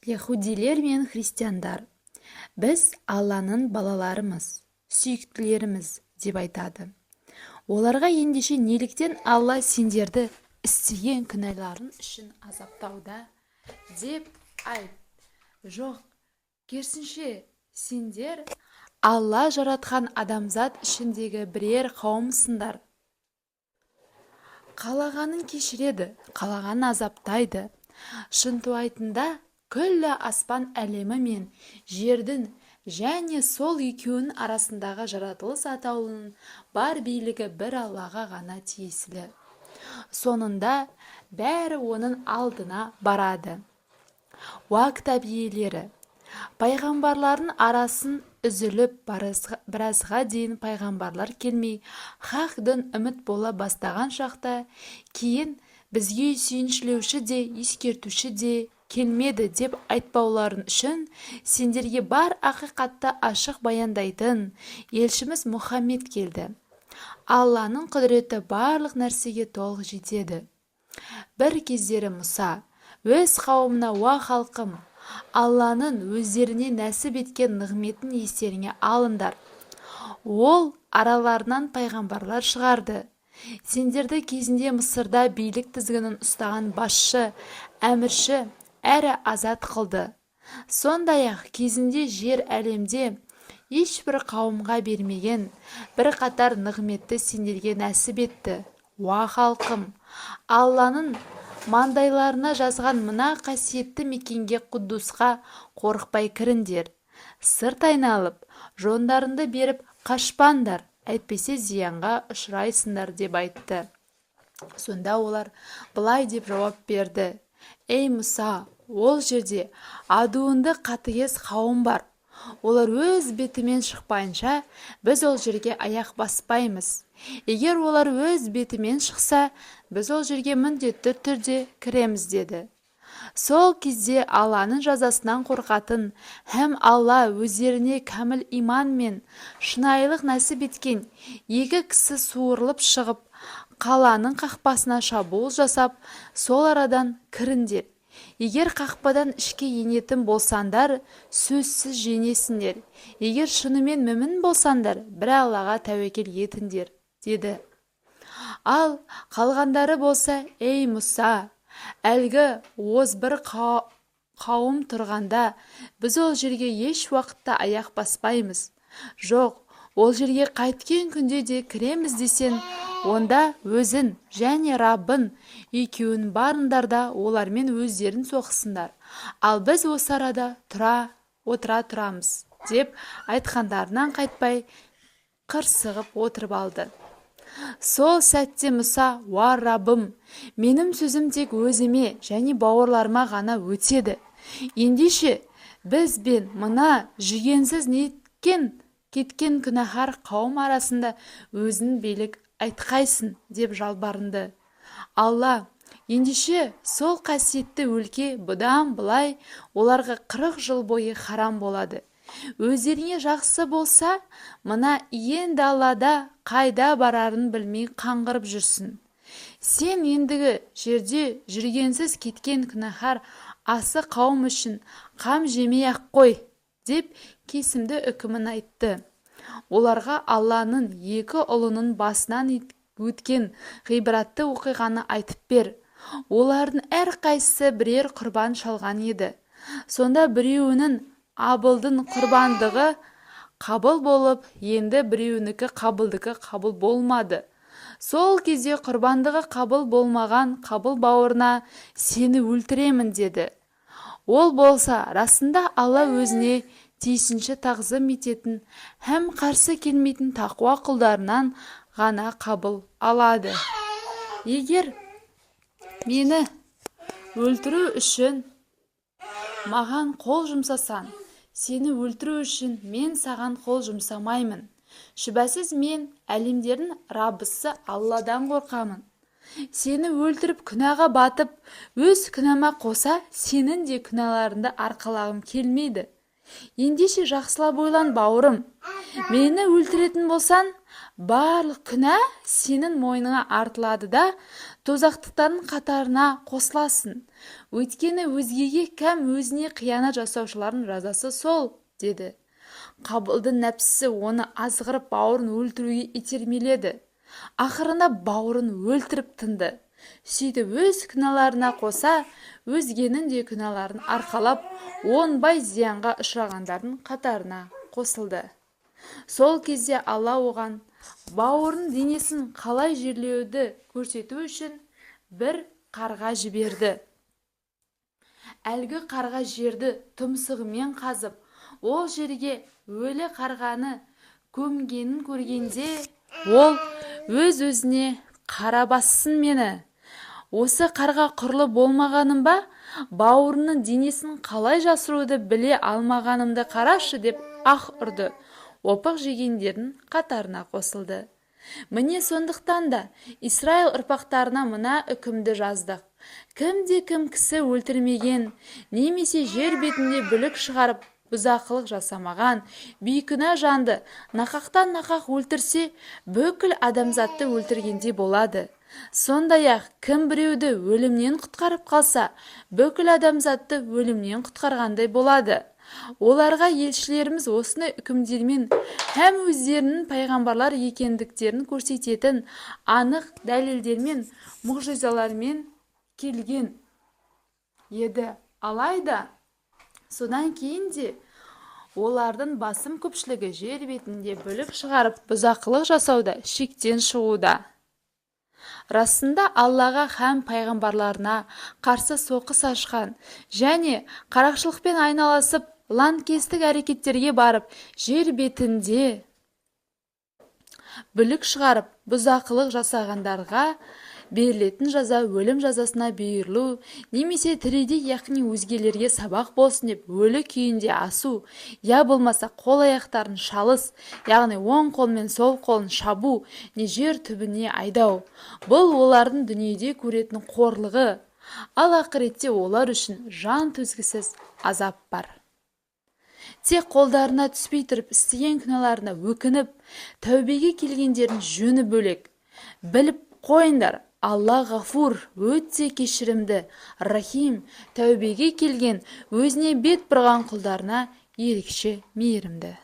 Яһудилер мен христиандар: "Біз Алланың балаларымыз, сүйіктілеріміз", – деп айтады. Оларға: "Ендеше неліктен Алла сендерді істеген күнәларың үшін азаптауда?" – деп айт. Жоқ, керісінше, сендер Алла жаратқан адамзат ішіндегі бірер қауымсыңдар. Қалағанын кешіреді, қалағанын азаптайды. Шынтуайтында, күллі аспан әлемі мен жердің және сол екеуінің арасындағы жаратылыс атаулының бар билігі бір Аллаға ғана тиесілі. Соңында бәрі оның алдына барады. Уа, кітап иелері! Пайғамбарлардың арасын үзіліп, біразға дейін пайғамбарлар келмей, хақ дін үміт бола бастаған шақта, кейін: "Бізге сүйіншілеуші де, ескертуші де келмеді", – деп айтпауларың үшін сендерге бар ақиқатты ашық баяндайтын елшіміз Мұхаммед келді. Алланың құдіреті барлық нәрсеге толық жетеді. Бір кездері Мұса өз қауымына: "Уа, халқым! Алланың өздеріне нәсіп еткен нығметін естеріңе алыңдар. Ол араларынан пайғамбарлар шығарды. Сендерді кезінде Мысырда билік тізгінін ұстаған басшы, әмірші әрі азат қылды. Сондай-ақ кезінде жер әлемде ешбір қауымға бермеген бірқатар нығметті сендерге нәсіп етті. Уа, халқым! Алланың маңдайларына жазған мына қасиетті мекенге, Құддусқа қорықпай кіріңдер. Сырт айналып, жондарыңды беріп қашпаңдар, әйтпесе зиянға ұшырайсыңдар", – деп айтты. Сонда олар былай деп жауап берді: "Ей, Мұса, ол жерде адуынды, қатыгез қауым бар. Олар өз бетімен шықпайынша, біз ол жерге аяқ баспаймыз. Егер олар өз бетімен шықса, біз ол жерге міндетті түрде кіреміз", – деді. Сол кезде Алланың жазасынан қорқатын һәм Алла өздеріне кәміл иман мен шынайылық нәсіп еткен екі кісі суырылып шығып, қаланың қақпасына шабуыл жасап: "Сол арадан кіріңдер. Егер қақпадан ішке енетін болсаңдар, сөзсіз жеңесіңдер. Егер шынымен мүмін болсаңдар, бір Аллаға тәуекел етіңдер", – деді. Ал қалғандары болса: "Ей, Мұса, әлгі озбыр қауым тұрғанда, біз ол жерге еш уақытта аяқ баспаймыз. Жоқ, ол жерге қайткен күнде де кіреміз десең, онда өзің және Раббың екеуің барыңдар да, олармен өздерің соғысыңдар, ал біз осы арада тұра отыра тұрамыз", – деп айтқандарынан қайтпай, қырсығып отырып алды. Сол сәтте Мұса: "Уа, Раббым, менің сөзім тек өзіме және бауырларыма ғана өтеді. Ендеше біз бен мына жүгенсіз неткен кеткен күнәһар қауым арасында өзің билік айтқайсың", – деп жалбарынды. Алла: "Ендеше сол қасиетті өлке бұдан былай оларға 40 жыл бойы харам болады. Өздеріңе жақсы болса, мына иен далада қайда барарын білмей қаңғырып жүрсін. Сен ендігі жерде жүгенсіз кеткен күнәһар, асы қауым үшін қам жемей-ақ қой", – деп кесімді үкімін айтты. Оларға Алланың екі ұлының басынан өткен ғибратты оқиғаны айтып бер. Олардың әрқайсысы бірер құрбан шалған еді. Сонда біреуінің, Абылдың құрбандығы қабыл болып, енді біреуінікі, Қабылдікі қабыл болмады. Сол кезде құрбандығы қабыл болмаған Қабыл бауырына: "Сені өлтіремін", – деді. Ол болса: "Расында, Алла өзіне тиісінше тағзым ететін һәм қарсы келмейтін тақуа құлдарынан ғана қабыл алады. Егер мені өлтіру үшін маған қол жұмсасаң, сені өлтіру үшін мен саған қол жұмсамаймын. Шүбәсіз, мен әлемдердің Раббысы Алладан қорқамын. Сені өлтіріп, күнәға батып, өз күнәма қоса сенің де күнәларыңды арқалағым келмейді. Ендеше жақсылап ойлан, бауырым. Мені өлтіретін болсаң, барлық күнә сенің мойныңа артылады да, Тозақтықтардың қатарына қосыласың. Өйткені өзгеге кәм өзіне қиянат жасаушылардың жазасы сол, деді. Қабылдың нәпсісі оны азғырып бауырын өлтіруге итермеледі. Ақырында бауырын өлтіріп тынды. Сөйтіп өз күнәларына қоса, өзгенің де күнәларын арқалап, оңбай зиянға ұшырағандардың қатарына қосылды. Сол кезде Алла оған бауырының денесін қалай жерлеуді көрсету үшін бір қарға жіберді. Әлгі қарға жерді тұмсығымен қазып, ол жерге өлі қарғаны көмгенін көргенде, ол өз-өзіне қара бассын мені. Осы қарға құрлы болмағаным ба, бауырының денесін қалай жасыруды біле алмағанымды қарашы деп аһ ұрды. Опық жегендердің қатарына қосылды. Міне сондықтан да Исраил ұрпақтарына мына үкімді жаздық. Кімде-кім кісі өлтірмеген, немесе жер бетінде бүлік шығарып, бұзақылық жасамаған, бейкүнә жанды нақақтан-нақақ өлтірсе, бүкіл адамзатты өлтіргендей болады. Сондай-ақ, кім біреуді өлімнен құтқарып қалса, бүкіл адамзатты өлімнен құтқарғандай болады. Оларға елшілеріміз осындай үкімдермен һәм өздерінің пайғамбарлар екендіктерін көрсететін анық дәлелдермен, мұғжизалармен келген еді. Алайда содан кейін де олардың басым көпшілігі жер бетінде бүлік шығарып, бұзақылық жасауда шектен шығуда. Расында Аллаға һәм пайғамбарларына қарсы соғыс ашқан және қарақшылықпен айналысып, лаңкестік әрекеттерге барып, жер бетінде бүлік шығарып, бұзақылық жасағандарға берілетін жаза өлім жазасына бұйырылу немесе тірідей, яғни өзгелерге сабақ болсын деп өлі күйінде асу, я болмаса қол-аяқтарын шалыс, яғни оң қол мен сол қолын шабу, не жер түбіне айдау. Бұл олардың дүниеде көретін қорлығы, ал ақыретте олар үшін жан төзгісіз азап бар. Тек қолдарына түспей тұрып істеген күнәларына өкініп, тәубеге келгендердің жөні бөлек. Біліп қойыңдар, Алла ғафур, өте кешірімді, рахим, тәубеге келген, өзіне бет бұрған құлдарына ерекше мейірімді.